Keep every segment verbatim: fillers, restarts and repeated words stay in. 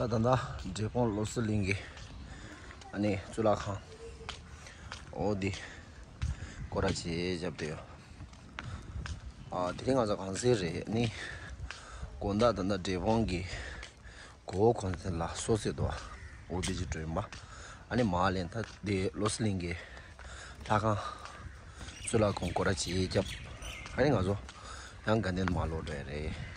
ད་ལྟ་འབྲས་སྤུངས་བློ་གསལ་གླིང་གི་ཨ་ནི་གཙུག་ལག་ཁང་འོ་འདི་སྐོར་ར་བྱེད་བཞག་བསྡད་ཡོད། ཨ་དེ་རིང་ང་ཚོ་གང་ཟེར་རེད། ཨ་ནི་དགོང་དག་ད་ལྟ་འབྲས་སྤུངས་ཀྱི་གོ་བོ་གོང་ཚད་ལ་སོ་སོའི་དོ་འོ་དེ་ཅིག་སྤྲོད་ཡིན་པ། ཨ་ནི་མ་ལན་ད་དེ་བློ་གསལ་གླིང་གི་ལྷ་ཁང་གཙུག་ལག་ཁང་སྐོར་ར་བྱེད་རྒྱབ། ཨ་ནི་ང་ཚོ་ཡང་དགའ་ལྡན་མར་ལོག་འགྲོ་ཡ་རེད།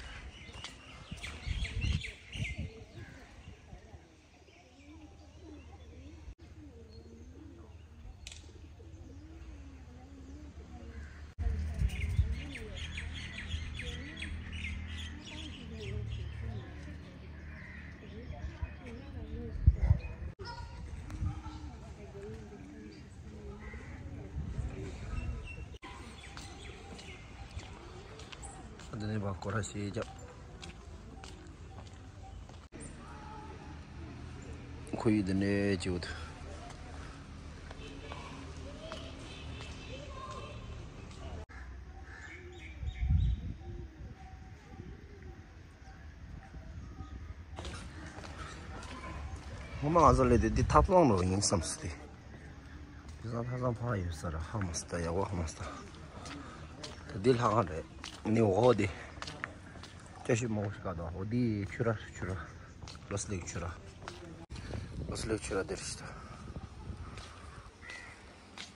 འདི་ནས་བ་སྐོར་ར་བྱེད་རྒྱབ། ཁོ་ཡི་འདི་ནས་བྱེད་འོ་ཐུ། ངོ་མ་ང་ཚོ་ལས་དེ་འདི་ཐབ་ལོང་ལོ་ཡིན་བསམ་སྲིད་དེ། དེ་སང་ལྷ་ས་ཕར་ཡོད་ས་ར་ཧ་མ་སི་ད་ཡག་པོ་ཧ་མ་སི་ད། ད་འདི་ལྷ་ཁང་རེད། ནི་འོ་དེ། བཀྲ་ཤིས་མང་པོ་ཞིག་ག་དང་འོ་དེ་ཆུ་ར་ཆུ་ར། བློ་གསལ་གླིང་ཆུ་ར། བློ་གསལ་གླིང་ཆུ་ར་དེ་རེད་ཤི་ད།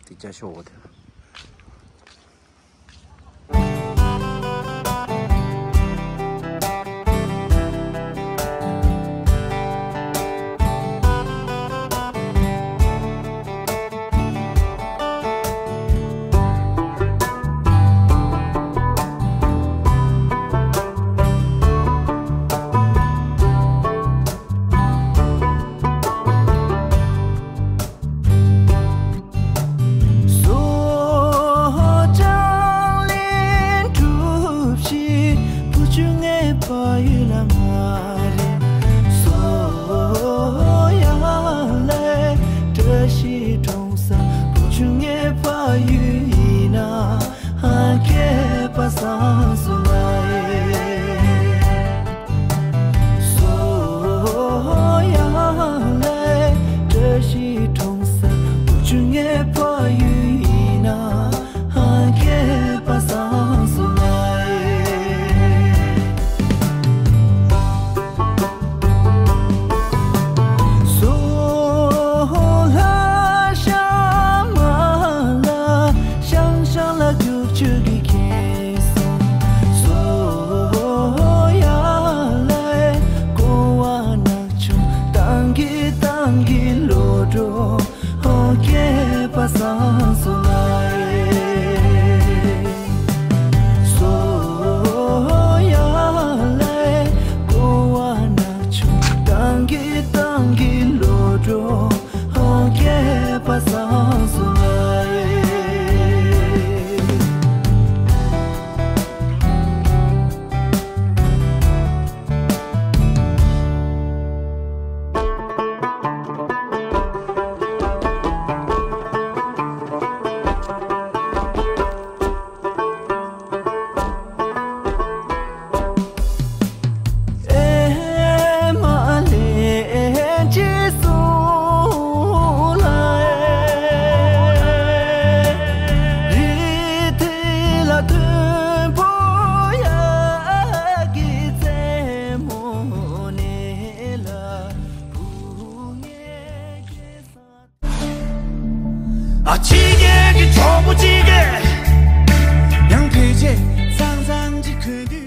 དེ་བཀྲ་ཤིས་འོ་དེ། སོ་ལྕང་ལེན་གྲུབ་ཞིག་བུ་ཆུང་ངའི་ཕ་ཡུལ་ལ་མ་རེད། སོ་ཡང་ལས་བཀྲ་ཤིས་གྲོང་ས་བུ་ཆུང་ངའི་ཕ་ཡུལ་ཡིན་ན་ཧ་ཁེ་པ་སང་སོ་ལ་ཡེ། སོ་ཡང་ལས་བཀྲ་ཤིས་གྲོང་ས་བུ་ཆུང་ངའི་ཕ་ཡུལ་ཡིན་ན་ཧ་ཁེ་པ་སང་སོ་ལ་ཡེ། སོ་ལྷ་ཤང་མ་ལ་ཤང་ཤང་ལ་རྒྱུག་ཆུ་གི་ཁེ་སོ། སོ་ཡ་ལེ་ཀོ་བ་ནག་ཆུང་ཏང་གི་ཏང་གི་ལོ་འགྲོ་ཧོ་ཁེ་པ་སང་སོ་ལ་ཡེ། སོ་ཡ་ལེ་ཀོ་བ་ནག་ཆུང་ཏང་གི་ཏང་གི་ལོ་འགྲོ་ཧོ་ཁེ་པ་སང་སོ་ལ་ཡེ། ཨེ་མ་ལེ་ཅི་སུ་ལ་རི་ཐི་ལ་དུན་པོ་ཡ་གི་རྩེ་མོ་ནེ་ལ་བུ་ངེ་གེ་ས། ཨ་ཅི་གེ་གི་གྲོགས་པོ་ཅི་གེ་ཡང་ཕལ་ཆེར་ཚང་ཚང་ཅིག་གོན་དུས།